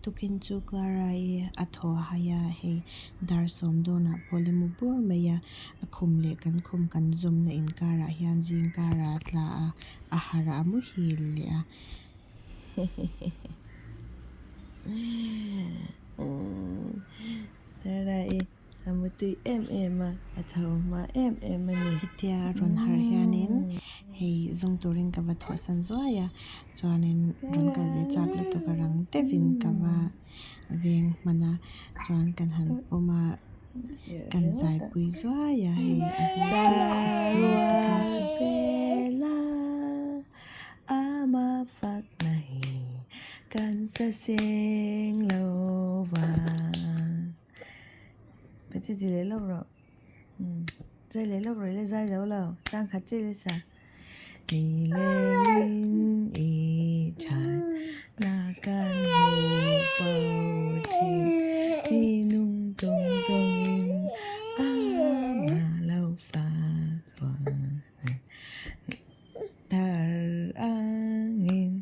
Tukin chu Clara-i a thaw hai a, hei dar sawm dawnah pawh la mu bur mai a, a khum leh kan khum kan zawmna inkarah hian zing karah a tla a, a harh a, a muhil leh a. Clara-i a mu tui em em a, a tho hma em em a ni. Hetia rawn harh hianin hei zawng turin ka va thawhsan zuai a, chuanin rawn kal ve chak lutuk a rang deuhin ka va veng hman a, chuan kan han pawm a, kan zaipui zuai a hei a zai tui khawp mai tukin chu. Ama fakna hi kan sa seng lo vang. Pathian ti leh lawk rawh. Umm zai leh lawk rawh ila zai zo lo. Tlang khat chiah ila sa. Ni lengin i that na kan hmu fo thin. Ni nung zawng zawngin ama lo fak vang. Thar angin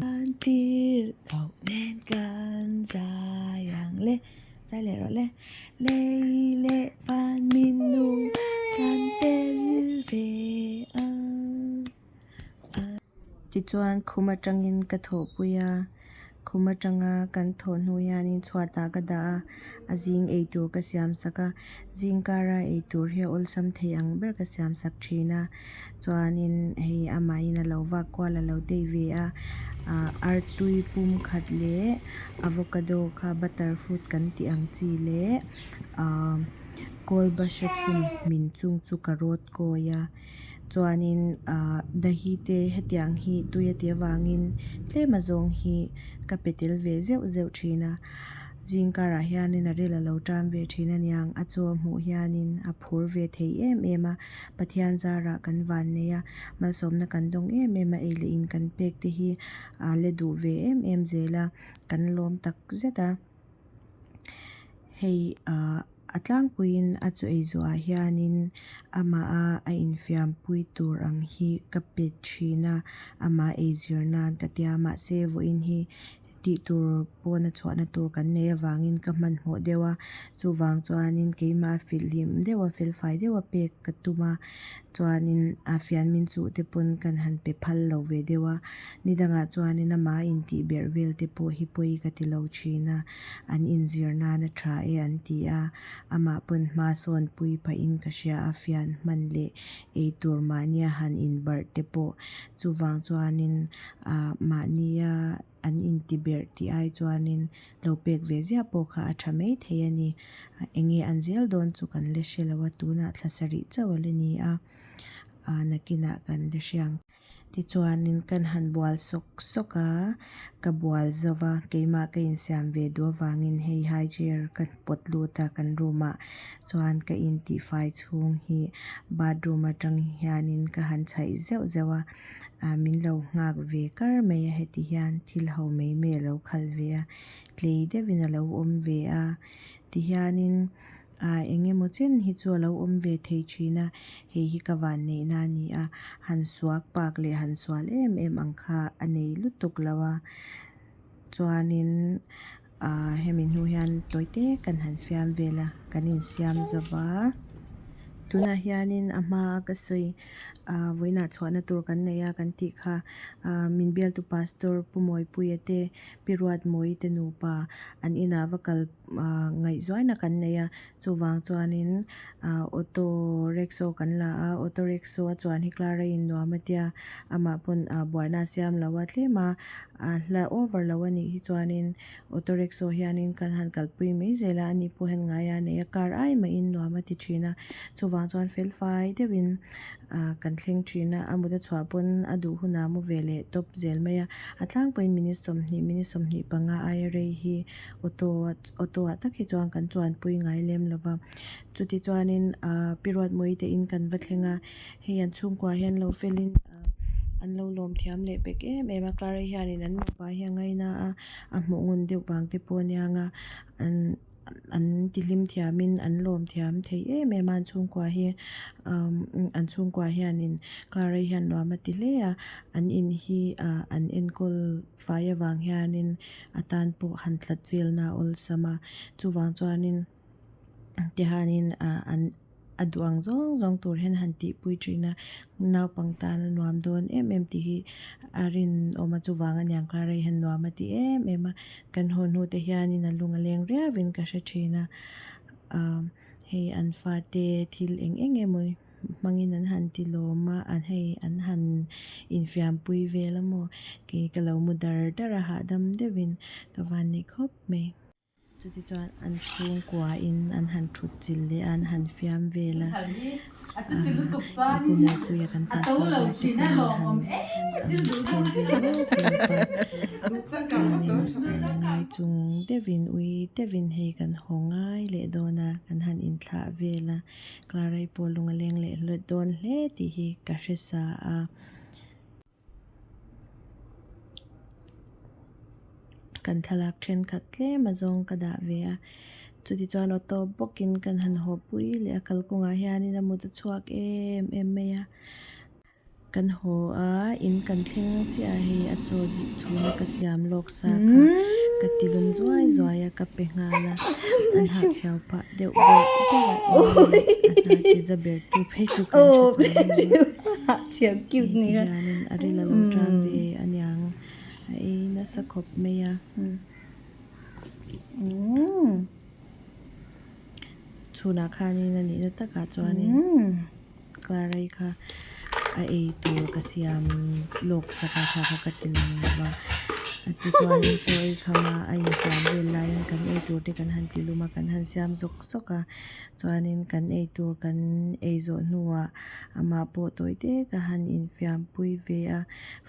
An tir koh nen kan zai ang le Zai leh rawh le Lei leh van min nung kan tel ve ang. Tichuan khum atangin ka thawhpui a, khum atanga kan thawh hnu hianin chhuatah ka dah a, a zing eitur ka siam sak a, zing kara eitur hi a awlsam thei ang ber ka siam sak thin a, chuanin hei amahin a lo vak kual a lo tei ve a, ah artui pum khat leh avocado kha butter fruit kan tih ang chi leh ah kawlbahra chhum hmin chung chu ka rawt kawi a. Chuanin ahh dahi te hetiang hi tui a tih avangin tlem a zawng hi ka pe tel ve zeuh zeuh thin a zing karah hianin a ril a lo tan ve thin a niang a chaw hmuh hianin a phur ve thei em em a Pathian zarah kan van nei a malsawmna kan dawng em em a ei leh in kan pek te hi a la duh ve em em zel a kan lawm tak zet a hei ahh. A tlangpuiin a chaw ei zawhah hianin amaha a infiampui tur ang hi ka pe thin a, amah ei zir nan ka tia mahse vawiin hi tih tur pawna chhuahna tur kan neih avangin ka hmanhmawh deuh a, chuvang chuanin keimah filhlim deuh a felfai deuh a pek ka tum a chuanin a fian min chuh te pawn kan han pe phal lo ve deuh a, ni dangah chuanin amah intih berh vel te pawh hi pawi ka ti lo thin a. An inzir nan a tha e an ti a, amah pawn hma sawn pui pahin ka hria a fian hman leh ei tur mahnia han inbarh te pawh chuvang chuanin ah mahnia an inti berh tih ai chuanin lo pek ve ziah pawh kha a tha mai thei a ni. Eng nge an zel dawn chu kan la hre lo a, tunah thla sarih chauh a la ni a, ah nakinah kan la hre ang. Tichuanin kan han bual sawk sawk a, ka bual zo va, keimah ka insiam ve duh avangin hei high chair ka pawt lut a kan room ah chuan ka intihfai chhung hi bathroom atang hianin ka han chhaih zeuh zeuh a, ah min lo nghak ve kar mai a heti hian thil ho mai mai a lo khal ve a, tlei deuhin a lo awm ve a, tihianin. Ah eng emaw chen hi chu a lo awm ve thei thin a, hei hi ka van neihna a ni a, han suak pak leh han sual em em ang kha a nei lutuk lo a, chuanin ah hemi hnu hian tawi te kan han fiam vel a, kan insiam zo va. Tunah hianin a hmaa ka sawi ah vawiinah chhuahna tur kan nei a kan tih kha ah min bialtu pastor Pu Mawipuia te Pi Ruatmawii te nupa an inah va kal ah ngaihzuaina kan nei a chuvang chuanin ah auto rickshaw kan la a auto rickshaw a chuan hi Clara in nuam a tia amah pawn ah buaina a siam lo a tlem a a hla over lo a nih hi chuanin auto rickshaw hianin kan han kalpui mai zel a ani pawh hian ngai a nei a car ai mahin nuam a ti thin a chuvang chuan fel fai deuhin ah kan thleng thin a a mut a chhuah pawn a duh hunah a mu ve leh tawp zel mai a a tlangpuiin minute sawmhnih minute sawmhnih panga aia rei hi auto auto ah tak hi chuan kan chuanpui ngai lem lo va chuti chuanin ah pi Ruatmawii te in kan va thleng a hei an chhungkua hian lo felin ah an lo lawm thiam leh pek em em a Clara hianin an nupa hi a ngaina a a hmuh ngun deuh vang te pawh a niang a an. an tihlim thiamin an lawm thiam thei em em a an chhungkua hi an chhungkua hianin Clara-i hian nuam a ti hle a an in hi ah an enkawl fai avang hianin a tan pawh han tlat velna a awlsam a chuvang chuanin tihianin ah an a duh ang zawng zawng tur hian han tihpui thin a naupang tan a nuam dawn em em tih hi a rinawm a chuvang a niang kha rei hian nuam a ti em em a kan haw hnu te hianin a lung a leng riau in ka hre thin a ah hei an fate thil eng eng emaw hmangin an han ti lawm a an hei an han infiam pui vel a maw kei ka lo mu dar dar a hahdam deuhin ka van nei khawp mai. Chutichuan an chhungkuain an han thut chilh leh a, an han fiam vel a, ahh Pu Mawipuia kan pastor ber te pawhin an han then vel lawp lawp a, chuanin ngai chung deuhin ui deuhin hei kan haw ngai leh dawn a, kan han inthlah vel a, Clara-i pawh lung a leng leh hlawt dawn hle tih hi ka hre sa a. Kan thlalak thenkhat tlem a zawng ka dah ve a chutichuan auto bawkin kan han haw pui leh a kalkawngah hianin a mut a chhuak em em mai a kan haw a in kan thleng chiah a hei a chaw zih chhunga ka siam lawk sa kha ka ti lum zuai zuai a ka pe nghal a an hahchhiau phah deuh bawrh bawrh a eng nge a hnar ti za ber tu phei chu kan hre chuang lo a. Hei ti hianin a ril a lo tan ve aniang a ei nasa khawp mai a. Chhunah khanin a nihna takah chuanin Clara-i kha a ei tur ka siam lawk sak a kha kha ka ti lang lo va. Tichuanin chaw ei kham a a insiam vel laiin kan ei tur te kan han ti lum a kan han siam zawk zawk a. Chuanin kan ei tur kan ei zawh hnuah amah pawh tawi te ka han infiam pui ve a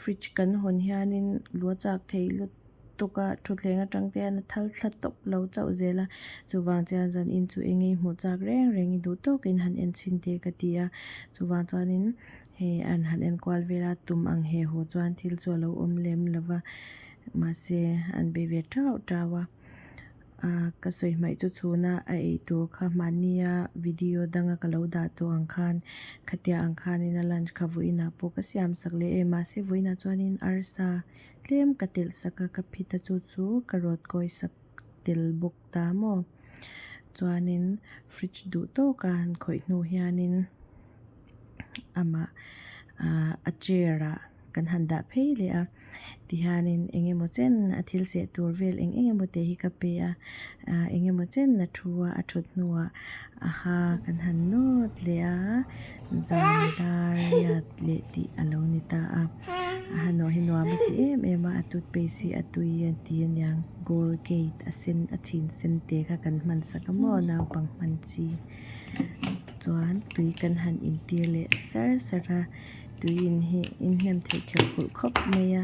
fridge kan hawn hianin lua chak thei lutuk a thutthleng atang te hian a thal thla tawp lo chauh zel a chuvang chuan zan in chu eng nge hmuh chak reng reng i duh tawkin han en chhin te ka ti a chuvang chuanin hei an han en kual vel a tum ang he hu chuan thil chu a lo awm lem lo va mahse an bei ve tauh tauh a. Ahh ka sawi hmaih chu chhuna a ei tur kha mahnia video danga ka lo dah tawh ang khan khatia ang khanin a lunch kha vawiinah pawh ka siam sak leh em mahse vawiinah chuanin arsa tlem ka telh sak a ka phit a chu chu ka rawt kawi sak tel bawk ta maw chuanin fridge duh tawk a han khawih hnu hianin amah ahh a chair ah. Kan han dah phei leh a tihianin eng emaw chen a thil seh tur vel eng eng emaw te hi ka pe a ah eng emaw chen a thu a a thut hnuah a ha kan han nawt leh a zan dar riat leh tih a lo ni ta a a ha nawh hi nuam a ti em em a a toothpaste hi a tui a ti aniang colgate a sen a chhin sen te kha kan hman sak a maw naupang hman chi chuan tui kan han intir leh sar sar a. Tui in hi in hnem theih khelh kulh khawp mai a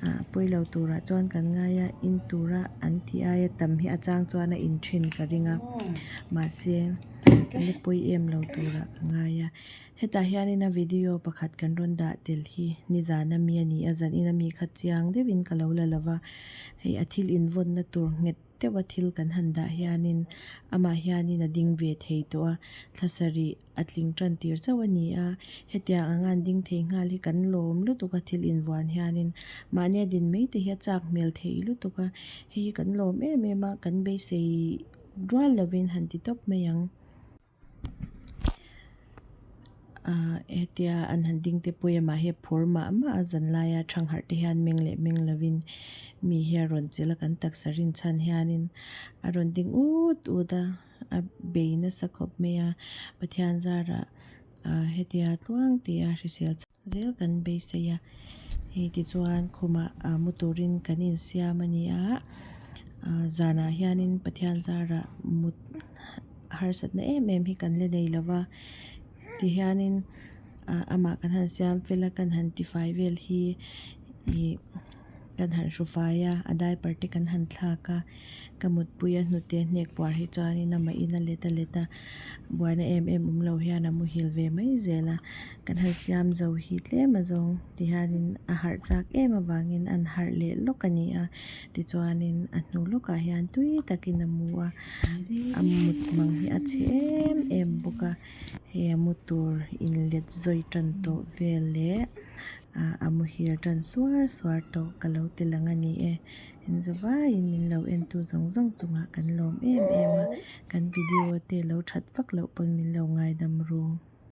ah pawilo turah chuan kan ngai a in tura an tih aia tam hi a chang chuan a in then ka ring a mahse a la pawi em lo turah ka ngai a hetah hianin a video pakhat kan rawn dah tel hi nizan ami a ni a zanin ami kha chiang deuhin ka lo la lova hei a thil invawnna tur nghet deuha thil kan han dah hianin amah hianin a ding ve thei tawh a thla sarih a tling tan tir chauh a ni a hetiang anga an ding thei nghal hi kan lawm lutuk a thil invuan hianin mahni a din mai te hi a chak hmel thei lutuk a hei hi kan lawm em em a kan beisei rual lovin han ti tawp mai ang. Ahh hetia an han ding te pawh hi amah hi a phur mah mah a zan laia thangharh te hian meng leh meng lovin mi hi a rawn chelh a kan taksa rinchhan hianin a rawn ding ut ut a a bei nasa khawp mai a Pathian zarah ahh hetia tluang tih a hrisel zel kan beisei a hei tichuan khumah ah mu turin kan insiam a ni a ah zanah hianin Pathian zarah mut harsatna em em hi kan la nei lova tihianin ah amah kan han siam fel a kan han tifai vel hi ih. Kan han hru fai a, a diaper te kan han thlak a, ka mutpui a hnute hnek puar hi chuanin amah in a let a let a, buaina em em awm lo hian a muhil ve mai zel a, kan han siam zo hi tlem a zawng ti hianin a harh chak em avangin an harh leh lawk a ni a, tichuanin a hnu lawkah hian tui takin a mu a, a mut mang hi a chhe em em bawk a, hei a mu tur inlet zawi tan tawh vel leh. Ah a muhil tan suar suar tawh ka lo ti lang a ni e. Engzawvaiin min lo entu zawng zawng chungah kan lawm em em a, kan video te lo that vak loh pawn min lo ngaidam ru.